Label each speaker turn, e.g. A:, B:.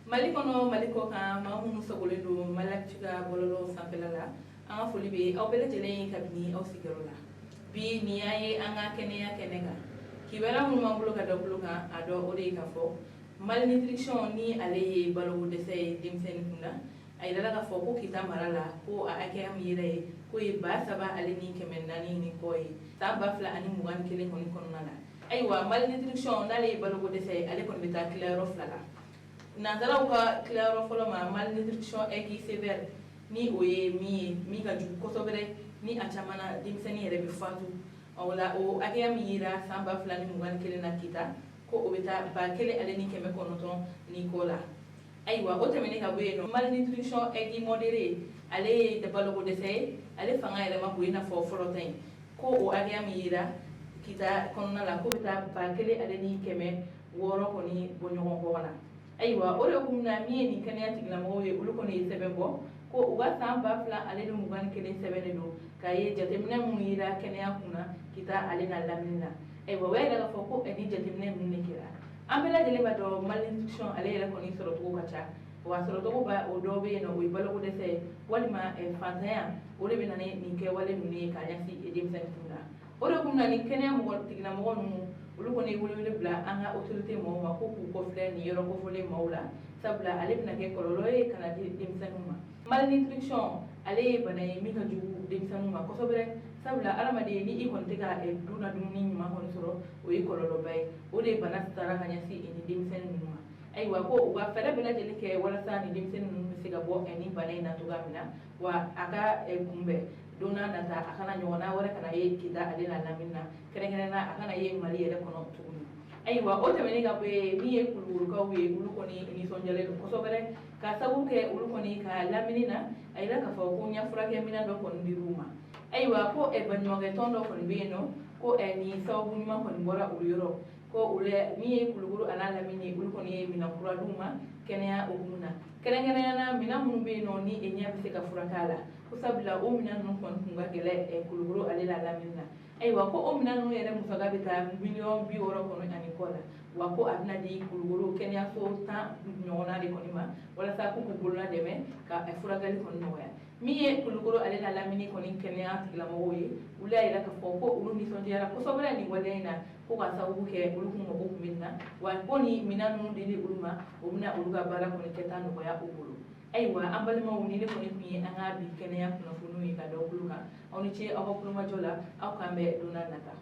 A: Mali kɔnɔ, Mali kɔ kan, maa minnu sagolen don Maliactu ka bɔlɔlɔ sanfɛla la, an ka foli bɛ aw bɛɛ lajɛlen ye kabini aw sigiyɔrɔ la. Bi nin y'a ye an ka kɛnɛya kɛnɛ kan, kibaruya minnu b'an bolo ka da bolo kan, a dɔ o de ye k'a fɔ malnutrition, ni ale ye baloko dɛsɛ ye denmisɛnnin kunda. A yirala k'a fɔ ko Kita mara la, ko a hakɛya min yera ye k'o ye 3400 ni kɔ ye san 2021 kɔni kɔnɔna la. Ayiwa, malnutrition, n'ale ye baloko dɛsɛ ye, ale kɔni bɛ taa tilayɔrɔ fila la. Nanzaraw ka tilayɔrɔ fɔlɔ ma, malnutrition aiguë sévère, ni o ye min ye min ka jugu kosɛbɛ, ni a caman na denmisɛnnin yɛrɛ bɛ fatu o la, o hakɛya min yera san 2021 na Kita, ko o bɛ taa 1900 ni kɔ la. Ayiwa, o tɛmɛnen ka bɔ yen nɔ, malnutrition aiguë modérée, ale ye baloko dɛsɛ ye, ale fanga yɛrɛ ma bon i n'a fɔ fɔlɔ ta in, ko o hakɛya min yera Kita kɔnɔna la, ko bɛ taa 1600 kɔni bɔ ɲɔgɔn kɔ la. Ayiwa, o de kun na min ye nin kɛnɛya tigilamɔgɔw ye, olu kɔni ye sɛbɛn bɔ ko u ka san 2021 sɛbɛn de don k'a ye jateminɛ minnu yera kɛnɛya kunna Kita ale na lamini na. Ayiwa, o y'a yira k'a fɔ ko ni jateminɛ ninnu de kɛra. An bɛɛ lajɛlen b'a dɔn, malnutrition ale yɛrɛ kɔni sɔrɔcogo ka ca wa. Sɔrɔcogo ba o dɔw bɛ yen nɔ, o ye baloko dɛsɛ ye walima fantanya. O de bɛ na ni nin kɛwale ninnu ye k'a ɲɛsin denmisɛnnin kun na. O de kun na ni kɛnɛya mɔgɔ tigilamɔgɔ ninnu, olu kɔni ye welewele bila an ka autorité mɔgɔw ma ko k'u kɔfilɛ nin yɔrɔ kofɔlen maaw la, sabula ale bɛna kɛ kɔlɔlɔ ye ka na di denmisɛnninw ma. Malnutrition, ale ye bana ye min ka jugu denmisɛnninw ma kosɛbɛ, sabula hadamaden, ni i kɔni tɛ ka du na dumuni ɲuman kɔni sɔrɔ, o ye kɔlɔlɔba ye. O de ye bana taara ka ɲɛsin ni denmisɛnnin ninnu ma. Ayiwa, ko u ka fɛɛrɛ bɛɛ lajɛlen kɛ walasa ni denmisɛnnin ninnu bɛ se ka bɔ ni bana in na cogoya min na, wa a ka kunbɛn don n'a nata, a kana ɲɔgɔnna wɛrɛ kana ye Kita ale n'a lamini na, kɛrɛnkɛrɛnnenya a kana ye Mali yɛrɛ kɔnɔ tuguni. Ayiwa, o tɛmɛnen ka bɔ yen, min ye Kulukorokaw ye, olu kɔni nisɔndiyalen don kosɛbɛ ka sababu kɛ olu kɔni ka lamini na, a yira k'a fɔ ko ɲɛfurakɛ minɛn dɔ kɔni dir'u ma. Ayiwa, ko baɲumankɛ tɔn dɔ kɔni bɛ yen nɔ, ko nin sababu ɲuman kɔni bɔra olu yɔrɔ, ko olu min ye Kulukoro a n'a lamini, olu kɔni ye minɛn kura d'u ma kɛnɛya hukumu na, kɛrɛnkɛrɛnnenya la minɛn minnu bɛ yen nɔ ni ɲɛ bɛ se ka furakɛ a la, ko sabula o minɛn ninnu kɔni tun ka gɛlɛn Kulukoro ale la lamini na. Ayiwa, ko o minɛn ninnu yɛrɛ musaka bɛ taa miliyɔn 60 kɔni ani kɔ la, wa ko a bɛna di Kulukoro kɛnɛyaso 10 ɲɔgɔnna de kɔni ma walasa k'u k'u bolola dɛmɛ ka furakɛli kɔni nɔgɔya. Min ye Kulukoro ale la lamini kɔni kɛnɛya tigilamɔgɔw ye, olu y'a yira k'a fɔ ko olu nisɔndiyara kosɛbɛ nin waleya in na, ko ka sababu kɛ olu kun mago tun bɛ nin na, wa ko ni minɛn ninnu dili olu ma, o bɛna olu ka baara kɔni kɛta nɔgɔya u bolo. Ayiwa, an balimaw, ni ne kɔni tun ye an ka bi kɛnɛya kunnafoniw ye ka da bolo kan. Aw ni ce aw ka kulomajɔ la. Aw k'an bɛn don n'a nata.